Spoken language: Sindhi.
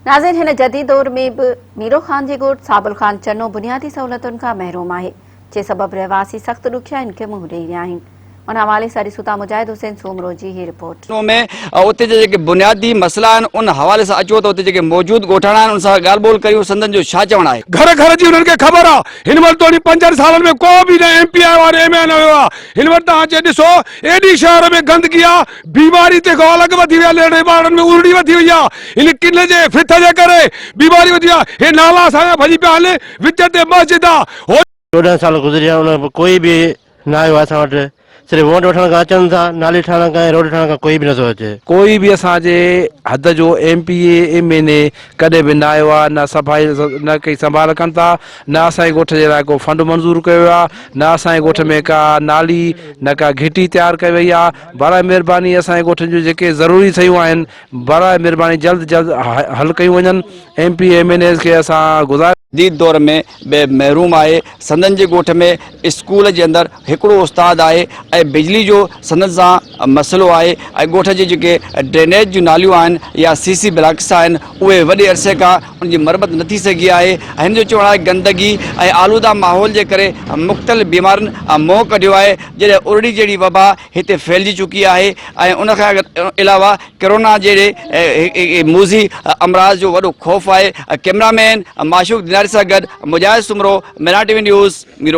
ناظرين هن جديد دور ۾ به ميرو خان جي ڳوٺ صابل خان چنو بنيادي سهولتن کان محروم آهي جنهن سبب رهواسي سخت ڏکيائين کي منهن ڏئي رهيا آهن ان حوالي سان ڏسون ٿا مجاهد حسين سومرو جي هي رپورٽ. ۾ اتي جا جيڪي بنيادي مسئلا آهن ان حوالي سان اچو ته اتي جيڪي موجود ڳوٺاڻا آهن ان سان ڳالهه ٻولهه ڪريون سندن جو ڇا چوڻ آهي. گهر گهر جي انهن کي خبر آ هن وقت توڻي پنجن سالن ۾ ڪو به نه ايم پي آيو آ نه ايم اين آيو آ هن وقت توهان اچي ڏسو ايڏي شهر ۾ گندگي آ بيماري تنهن کان الڳ وڌي وئي آ ننڍڙي ٻارڙن ۾ ارڙي وڌي وئي آ هن ڪن جي ڦٿ جي ڪري بيماري وڌي وئي آ هي نالا اسان جا ڀڄي پيا آهن وچ تي مسجد آ هو 14 سال گذري ويا ان کان پوء ڪوئي به نه آيو آهي اسان وٽ صرف ووٽ وٺڻ کان اچن ٿا نالي ٺاهڻ کان ۽ روڊ ٺاهڻ کان ڪوئي به نٿو اچي. ڪوئي به اسان جي حد جو M P A M N A ڪڏهن به نه آيو آهي نه صفائي نه ڪئي سنڀال ڪن ٿا نه اسان جي ڳوٺ جي لاء ڪو فنڊ منظور ڪيو ويو آهي نه اسان جي ڳوٺ ۾ ڪا نالي نه ڪا گهٽي تيار ڪئي وئي آهي براء مهرباني اسان جي ڳوٺن جون جيڪي ضروري شيون آهن براء مهرباني جلد جلد حل ڪيون وڃن M P M N As کي اسان گذارش. جديد دور ۾ به محروم آهي سندن جي ڳوٺ ۾ اسڪول جي اندر هڪڙو استاد آهي ۽ بجلي جو سندن سان مسئلو آهي ۽ ڳوٺ جي جيڪي ڊرينيج جون ناليون آهن يا سي سي بلاڪس آهن اهي وڏي عرصي کان ان جي مرمت نه ٿي سگهي آهي هن جو چوڻ آهي گندگي ۽ آلوده ماحول جي ڪري مختلف بيمارين منهن ڪڍيو آهي جڏهن ارڙي جهڙي وبا هتي ڦهلجي چڪي آهي ۽ ان کان علاوه ڪرونا جهڙي موذي امراض جو وڏو خوف آهي ڪئميرا مين معشوق ديناري سان گڏ Mujahid Soomro, Mehran T V news, Miro.